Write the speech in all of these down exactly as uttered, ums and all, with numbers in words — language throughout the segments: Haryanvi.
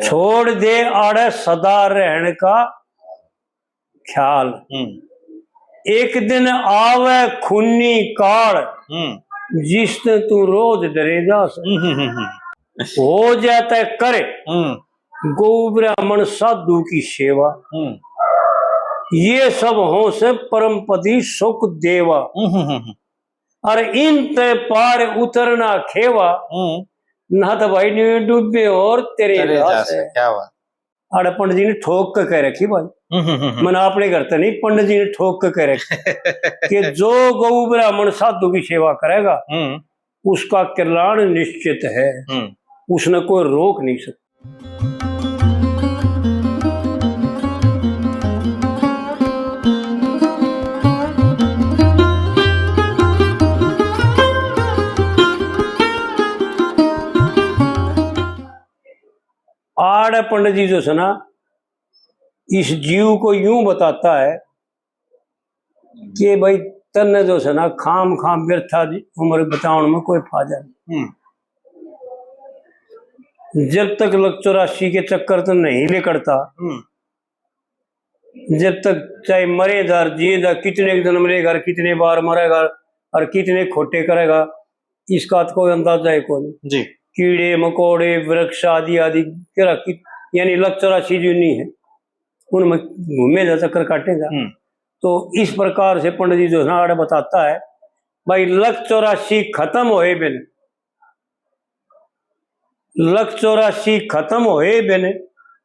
छोड़ दे आड़े सदा रहण का ख्याल। हम्म। एक दिन आवे खूनी काल, हम्म। जिसने तू रोज डरे जा से। हम्म, हम्म, हम्म, हम्म। हो जाता करे हम्म। गौ ब्राह्मण साधु की सेवा। हम्म। ये सब हो से परमपति सुख देवा। हम्म, हम्म, हम्म। और इन ते पार उतरना खेवा। हम्म। ना तो भाई न्यू डूबे और तेरे तेरे रास रास है। है। क्या बात। आड़े पंडित जी ने ठोक के कह रखी भाई। हम्म, हम्म, हम्म, हम्म। मैंने अपने घर तो नहीं, पंडित जी ने ठोक के कह रखी कि जो गौ ब्राह्मण साधु की सेवा करेगा, हम्म। उसका कल्याण निश्चित है, हम्म। उसने कोई रोक नहीं सकता। आड़े पंडित जी जो है ना, इस जीव को यूं बताता है कि भाई, तन्ने जो है ना, खाम खाम व्यर्था उम्र बिताउण में कोई फायदा नहीं। हम्म। जब तक लक चौरासी के चक्कर तो नहीं लिकड़ता, हम्म। जब तक चाहे मरे जा, जिए जा, कितने जन्म लेगा, कितने बार मरेगा और कितने खोटे करेगा, इसका तो कोई अंदाजा ही कोई। जी। कीड़े मकोड़े, वृक्ष आदि आदि, केरा की, यानी लक चौरासी जो नहीं है, उनमें घूमे जा, चक्कर काटे जा। हम्म। तो इस प्रकार से पंडित जी जो है ना, आड़े बताता है, भाई, लक चौरासी खत्म होए बिन, लक चौरासी खत्म होए बिन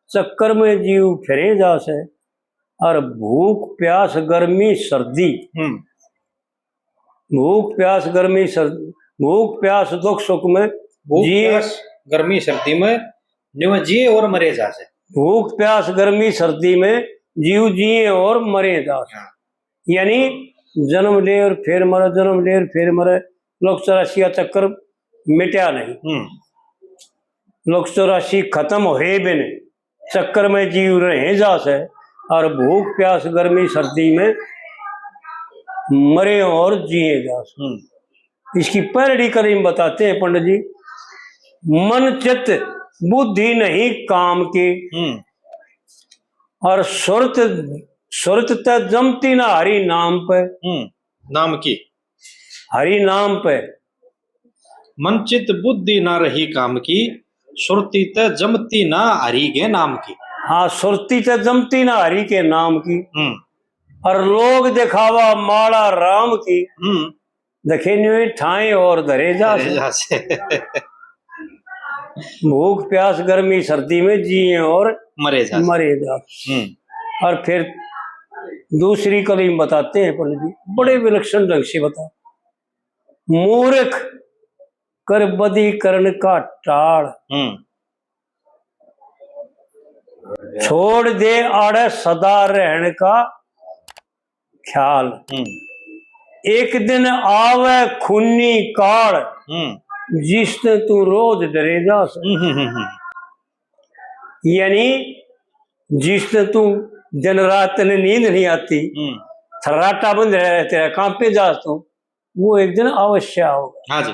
चक्कर में जीव फिरे जा से, और भूख प्यास गर्मी सर्दी, हम्म। भूख प्यास गर्मी सर्दी, भूख प्यास दुख सुख में भूख जिए प्यास गर्मी सर्दी में न्यू जिए और मरे जा से। भूख प्यास गर्मी सर्दी में जीव जिए और मरे जा से। हाँ। यानी जन्म ले और फिर मरे, जन्म ले और फिर मरे, लक चौरासी का चक्कर मिटा नहीं। हम्म। लक चौरासी खत्म होए बिन चक्कर में जीव रहे जा से, और भूख प्यास गर्मी सर्दी में मरे और जिए जा से। हम्म। इसकी पहली कली में बताते हैं पंडित जी, मन चित्त बुद्धि नहीं काम की, हम्म। और सुरत, सुरत ते जमती ना हरि नाम पे। हम्म, नाम की। हरि नाम पे। मन चित्त बुद्धि ना रही काम की, सुरती ते जमती ना हरि के नाम की। हाँ, सुरती ते जमती ना हरि के नाम की। हम्म। और लोग दिखावा माला राम की। हम्म। देखे न्यू ठाए और धरे जा धरे से। जा से। भूख प्यास गर्मी सर्दी में जिए और मरे जा से। मरे जा से। हम्म। और फिर दूसरी कली में बताते हैं पंडित जी, बड़े विलक्षण ढंग से बता, मूर्ख कर बदी करण का टाल। हम्म। छोड़ दे आड़े सदा रहण का ख्याल। हम्म। एक दिन आवे खूनी काल, हम्म। जिसने तू रोज डरे जा से। हम्म, हम्म, हम्म, हम्म। यानी जिसने तू दिन रात तने नींद नहीं आती, हम्म। थर्राटा बंद रहे, तेरा काम पे जा तू, वो एक दिन अवश्य आओगा। हाँ जी।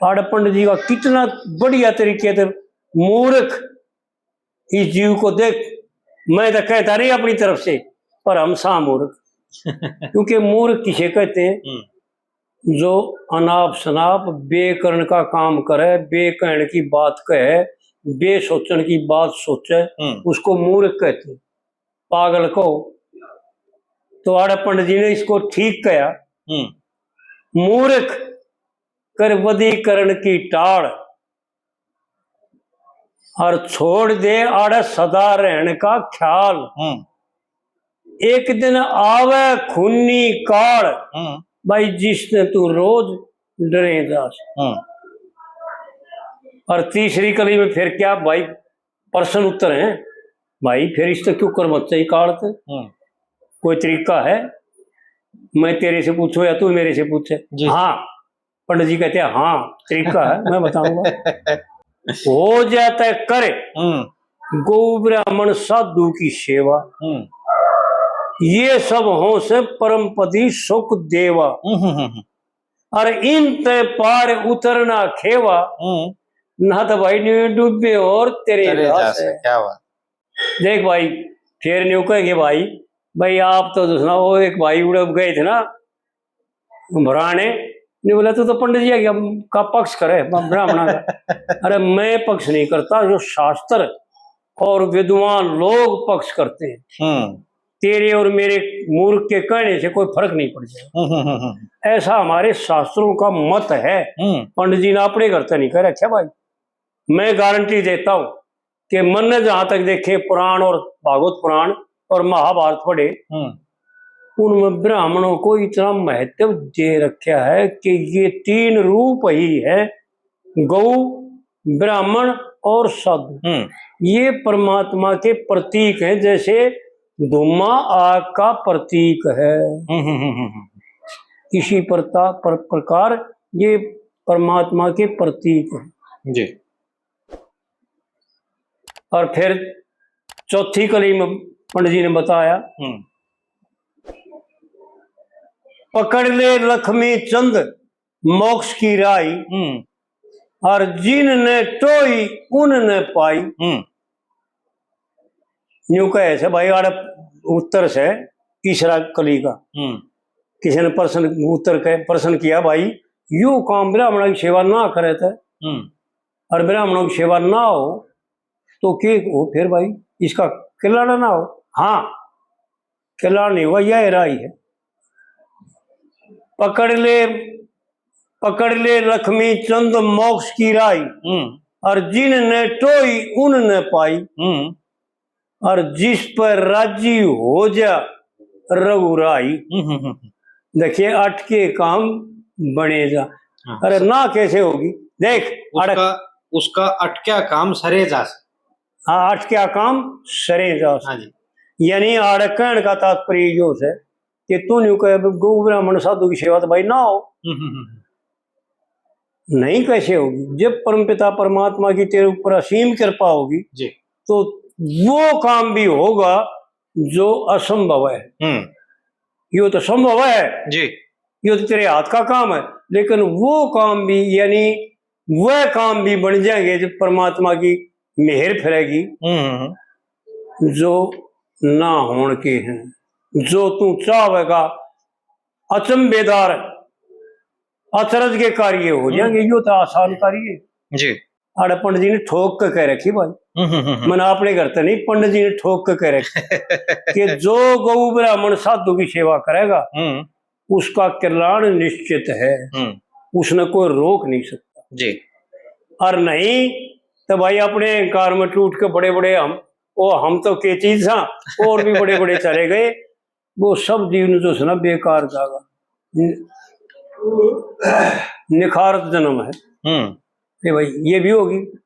आड़े पंडित जी का कितना बढ़िया तरीके से मूर्ख इस जीव को देख, मैं तो कहता नहीं अपनी तरफ से, पर हम सा मूर्ख। क्योंकि मूर्ख किसे कहते हैं? हम्म। जो अनाप शनाप बेकरण का काम करे, बेकहण की बात कहे, बेसोचण की बात सोचे, हम्म। उसको मूर्ख कहते हैं। पागल कहो। तो आड़े पंडित जी ने इसको ठीक कहा, हम्म। मूर्ख कर बदी करण की टाल, और छोड़ दे आड़े सदा रहण का ख्याल। हम्म। एक दिन आवे खूनी काल, हम्म। भाई, जिसने तू रोज डरे जा से। हम्म। और तीसरी कली में फिर क्या भाई, प्रश्न उत्तर है भाई, फिर इससे क्यों कर मत चाहिए काल से? हम्म। कोई तरीका है? मैं तेरे से पूछूं या तू मेरे से पूछे? जी। हाँ, पंडित जी कहते हैं, हाँ, तरीका है, मैं बताऊंगा। हो जाता है करे हम्म। गौ ब्राह्मण साधु की सेवा। हम्म। ये सब हो से परमपति सुख देवा। हम्म, हम्म, हम्म। और इन ते पार उतरना खेवा। हम्म। ना तो भाई न्यू डूबे और तेरे तेरे जा जा से। से, क्या बात। देख भाई, फिर न्यू कह के भाई, भाई आप तो दूसरा, वो एक भाई उड़े गए थे ना भराने, ने बोला, "तू तो पंडित जी का पक्ष करे, ब्राह्मणा का।" अरे, मैं पक्ष नहीं करता, जो शास्त्र और विद्वान लोग पक्ष करते हैं। हम्म। तेरे और मेरे मूर्ख के कहने से कोई फर्क नहीं पड़ जाएगा। हम्म, हम्म, हम्म, हम्म। ऐसा हमारे शास्त्रों का मत है। हम्म। पंडित जी ने अपने घर से नहीं कह रखा भाई, मैं गारंटी देता हूँ कि मन ने जहां तक देखे, पुराण और भागवत पुराण और महाभारत पढ़े, हम्म। उनमें ब्राह्मणों को इतना महत्व दे रखा है कि ये तीन रूप ही है, गौ, ब्राह्मण और साधु। हम्म। ये परमात्मा के प्रतीक हैं, जैसे धुआं आग का प्रतीक है। हम्म, हम्म, हम्म, हम्म, हम्म। इसी प्रता-, पर-, प्रकार ये परमात्मा के प्रतीक हैं। जी। और फिर चौथी कली में पंडित जी ने बताया, हम्म। "पकड़ ले लक्ष्मी चंद मोक्ष की राही, हम्म। और जिन ने टोई उन ने पाई।" हम्म। न्यू कहे से भाई, आड़े उत्तर से तीसरा कली का। हम्म। किसी ने प्रश्न, उत्तर के प्रश्न किया, "भाई, यो काम ब्राह्मणा की सेवा ना करे तो, हम्म। और ब्राह्मणों की सेवा ना हो तो के हो फिर भाई, इसका कल्याण ना हो?" हाँ, कल्याण नहीं हुआ, यह राही है। "पकड़ ले, पकड़ ले लक्ष्मी चंद मोक्ष की राही, हम्म। और जिन ने टोई उन ने पाई, हम्म। और जिस पर राजी हो जा रघुराई।" हम्म, हम्म, हम्म। देखिए, अटके काम बने जा। हाँ। अरे ना कैसे होगी? देख, अटक- उसका, उसका अटक्या काम सरे जा से। हाँ, अटक्या काम सरे जा से। हाँ जी। यानी आड़े कहण का तात्पर्य यो से कि तू न्यू कहे, "गौ ब्राह्मण साधु की सेवा तो भाई ना हो।" हम्म, हम्म, हम्म। नहीं कैसे होगी? जब परमपिता परमात्मा की तेरे ऊपर असीम कृपा होगी, जी। तो वो काम भी होगा जो असंभव है। हम्म। यो तो संभव है, जी। यो तो तेरे हाथ का काम है, लेकिन वो काम भी, यानी वह काम भी बन जाएंगे जब परमात्मा की मेहर फिरेगी, हम्म। जो ना होण के हैं, जो तू चाहेगा, अचंभेदार, अचरज के कार्य हो जाएंगे। यो तो आसान कार्य है। जी। आड़े पंडित जी ने ठोक के कह रखी भाई। हम्म, हम्म, हम्म। मैंने अपने घर तो नहीं, पंडित जी ने ठोक के कह रखी कि जो गौ ब्राह्मण साधु की सेवा करेगा, हम्म। उसका कल्याण निश्चित है, हम्म। उसने कोई रोक नहीं सकता। जी। और नहीं तो भाई अपने अहंकार में टूट के बड़े बड़े हम, ओ हम तो के चीज था, और भी बड़े बड़े चले गए। वो सब जीवन जो है ना बेकार जागा, नि-, निखारत जन्म है। हम्म। ये भाई, ये भी होगी।